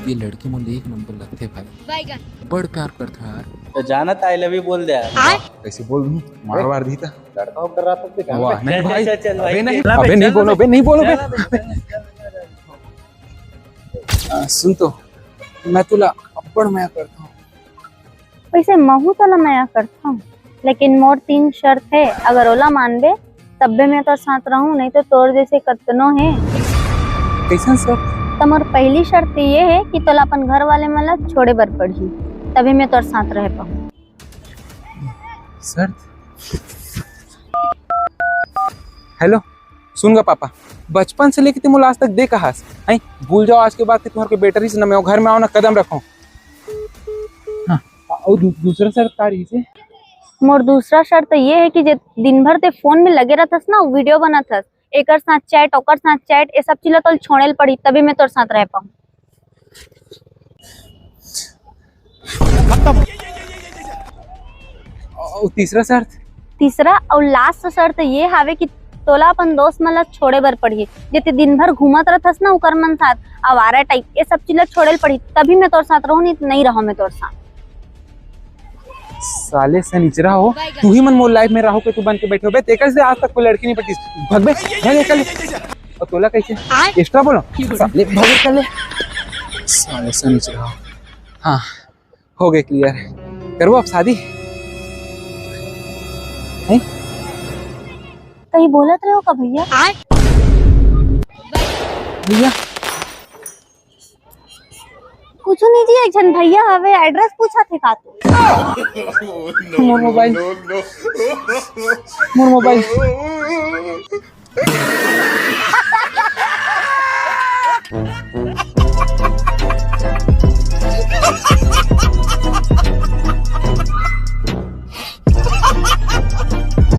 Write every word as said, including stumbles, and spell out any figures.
ये लड़की मोला एक नंबर लगथे भाई। बड़ प्यार करथे यार। तो जाना त I love you बोल दे यार। कैसे बोल दूं? मार वार दी था। लड़का होकर रहा था, वाह, नहीं भाई। चल, चल, चल, अबे भाई, नहीं, चल अबे नहीं बोलो, बे। अबे नहीं बोलो, बे। चल, चल, चल, चल। आ, सुन तो, मैं तुला अब्बड़ मया करता हूँ। वैसे महू तोला मया करता हूँ, लेकिन मोर तीन शर्त है, अगर ओला मानबे तब्बे मैं तोर साथ रहूं, नहीं तो तोर जैसे कतनो है। कैसन शर्त? तो मोर पहली शर्त ये है कि तोला अपन घर वाले मन ला छोड़े बर पड़ही, तभी मैं तोर साथ रह पाऊँ। शर्त? हेलो, सुन गा पापा, बचपन से लेके तुम आज तक देखा हस, हैं? भूल जाओ आज के बाद कि तुम्हारे कोई बेटा रहिस ना, मैं वो घर में आओ ना कदम रखो। हाँ, और दू-, दूसरा शर्त का रही से? मोर दूसरा शर्त ये है कि जे दिन भर ते फोन में लगे रहथस ना, वीडियो बनाथस, एकर साथ चैट, ओकर साथ चैट, ये सब चीज ला तोल छोड़े ल पड़ी, तभी मैं तोर साथ रह पाऊँ। और तीसरा शर्त? तीसरा और लास्ट शर्त ये हावे कि तोला अपन दोस्त मन ला छोड़े बर पड़ही, जेते दिन भर घूमत रहथस ना, उकर मन साथ, आवारा टाइप, ये सब चीज ला छोड़े ल पड़ही, तभी मैं तोर साथ रहूं, नहीं तो नहीं रहूं मैं तोर साथ। साले सनिचरा हो, तू ही मन मोर लाइफ में राहु केतु बन के बैठे हो बे। तेकर से आज तक कोई लड़की नहीं पटी। भग बे, भग निकल। और तोला कैसे एक्स्ट्रा बोलो? साले भग निकल ले। साले सनिचरा हो। हाँ, हो गए क्लियर। करो अब शादी। हैं? कहीं बोलत रहे हो का भैया? भैया, कुछ नहीं जी, एक झन भैया हवे, एड्रेस पूछा थे का तू? मोर मोबाइल। मोर मोबाइल।